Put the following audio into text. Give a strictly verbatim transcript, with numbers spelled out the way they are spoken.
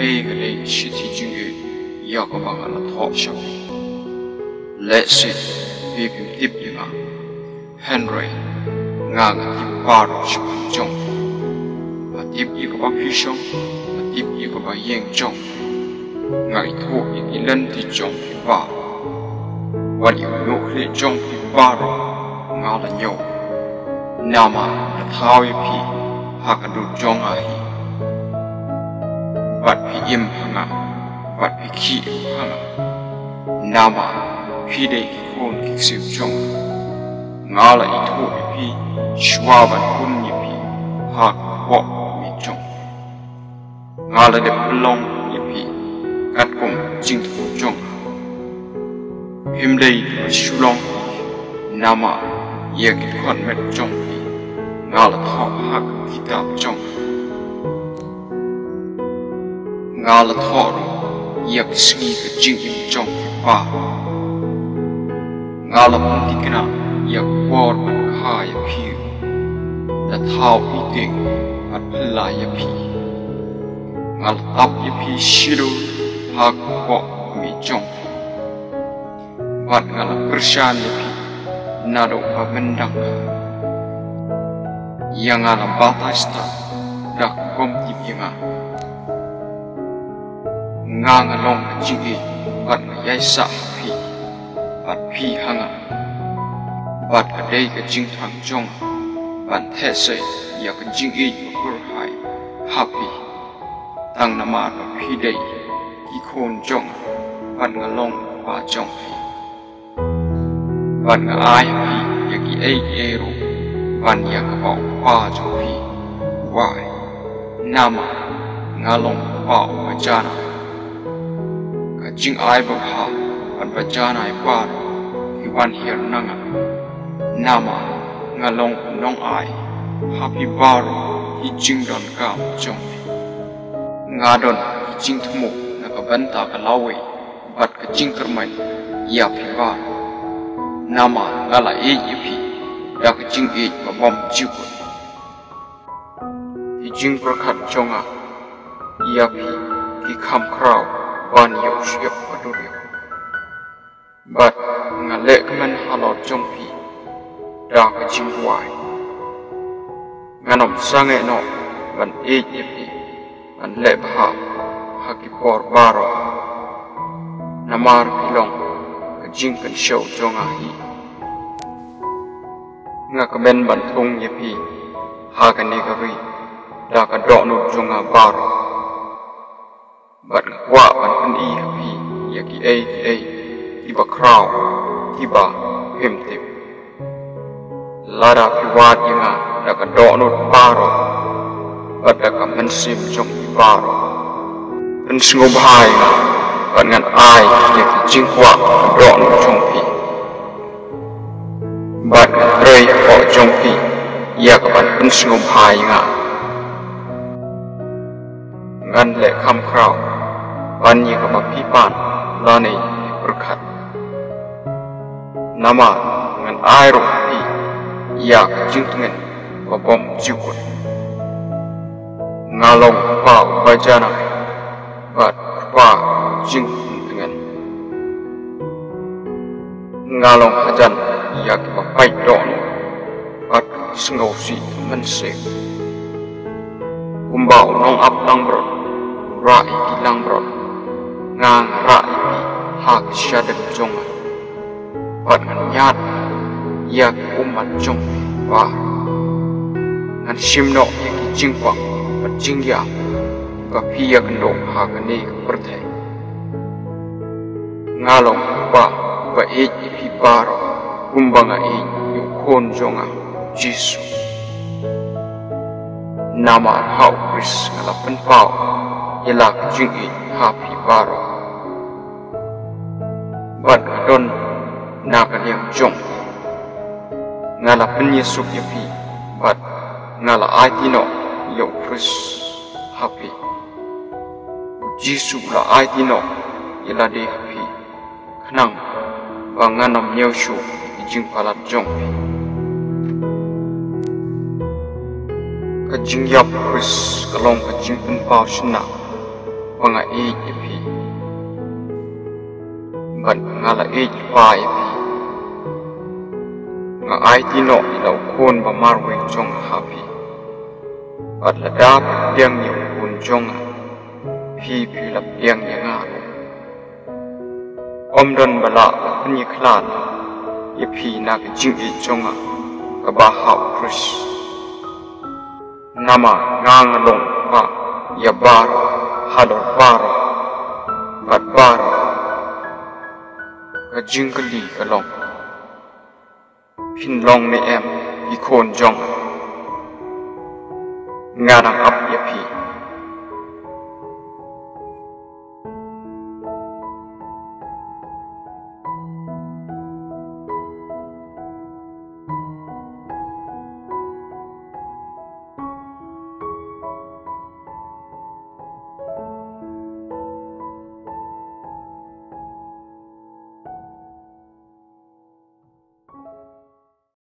Ei ka dei ka shithi jingïeit ïa kaba nga la thoh sha phi. Lehse phi phim tip ïa nga, hynrei nga nga tip baroh shaphang jong phi. Nga tip ïa kaba phi shong, nga tip ïa kaba ïeng jong phi. Nga ithuh ïa ki lynti jong phi baroh. Wat ïa u nohkhlieh jong phi baroh nga la ñiew. Namar nga thaw ïa phi ha ka dur jong nga hi. Bad phi im ha nga, bad phi khih ruh ha nga. Namar phi dei ki khun ki ksiew jong nga. Nga la ithuh ïa phi shuwa ban hun ïa phi ha ka kpoh miej jong phi. Nga la dep pynlong ïa phi katkum jingthmu jong nga. Phim dei kiba shu long, namar ïa ki dkhot met jong phi nga la thoh ha ka kitab jong nga. Nga la thoh ruh ïa ka sngi ka jingim jong phi baroh. Nga la pynthikna ïa ka por ban kha ïa phi, da thaw ïing bad pynlait ïa phi. Nga la tap ïa phi shidur ha ka kpoh miej jong phi. Bad nga la kyrshan ïa phi naduh ba myndang ka. Ïa nga la batai stad da kaba ym tip ïa nga. Nga nga long ka jingïeit bad nga ïaisah ha phi, bad phi ha nga. Bad ka dei ka jingthrang jong nga ban theh sei ïa ka jingïeit ba kyrhai ha phi. Tang namar ba phi dei ki khun jong nga, bad nga long u kpa jong phi. Bad nga ai ha phi ïa kiei kiei ruh ban ïa kaba u kpa jong phi u ai. Namar nga long u kpa uba janai. Ka jingai babha bad ba janai baroh ki wan hiar na nga. Namar nga long u nongai ha phi baroh ki jingdonkam jong phi. Nga don ki jingthmu na ka bynta ka lawei bad ka jingkyrmen ïa phi baroh. Namar nga la ïeit ïa phi da ka jingïeit ba bym jukut. Ki jingpyrkhat jong nga ïa phi ki kham khraw ban ïoh shyiap ka duriaw. Bad nga leh kmen halor jong phi da ka jingduwai. Ngan ym sangeh noh ban ïeit ïa phi, ban leh bha ha ki por baroh. Namar phi long ka jingkynshew jong nga hi. Nga kmen ban thung ïa phi ha kane ka ri da ka dohnud jong nga baroh. Bad nga kwah ban pyni ha phi ïa kiei kiei kiba khraw kiba phim tip. Lada phi wad ïa nga da ka dohnud baroh bad da ka mynsiem jong phi baroh, pynsngewbha ïa nga bad ngan ai ïa ki jingkwah ka dohnud jong phi. Bad ngan trei hapoh jong phi ïa ka ban pynsngewbha ïa nga. Ngan leh kham khraw ban ïa kaba phi pan lane phi pyrkhat. Namar ngan ai ruh ha phi ïa ka jingtngen ba bym jukut. Nga long u kpa uba janai bad u kpa u jingtngen. Nga long hajan ïa kiba pait dohnud bad sngewsih mynsiem. Kumba u nongap langbrot u rah ïa ki langbrot, nga nga rah ïa phi ha ki shadem jong nga. Bad ngan ñiad ïa ki ummat jong phi baroh. Ngan shim noh ïa ki jingpang bad jingïam kiba phi ïakynduh ha kane ka pyrthei. Nga long u kpa uba ïeit ïa phi baroh kumba nga ïeit ïa u khun jong nga u Jisu. Namar ha u Khrist nga la pynpaw ïa la ka jingïeit ha phi baroh. Bad nga don na ka liang jong phi. Nga la pynïasuk ïa phi bad nga la aiti noh ïa u Khrist ha phi. U Jisu u la aiti noh ïa lade ha phi khnang ba ngan ym ñiew shuh ïa ki jingpalat jong phi. Ka jingïap u Khrist ka long ka jingpynpaw shynna ba nga ïeit ïa phi, bad nga la ïeit lypa ïa phi. Nga aiti noh ïa la u khun ba marwei jong nga ha phi, bad lada phi pdiang ïa u khun jong nga, phi phi la pdiang ïa nga ruh. Ym don ba lah ban pynïakhlad ïa phi na ka jingïeit jong nga kaba ha u Khrist. Namar nga nga long u kpa ïa baroh, halor baroh, bad baroh. Ka jingkylli ka long, phin long ne em ki khun jong nga? Nga dang ap ïa phi.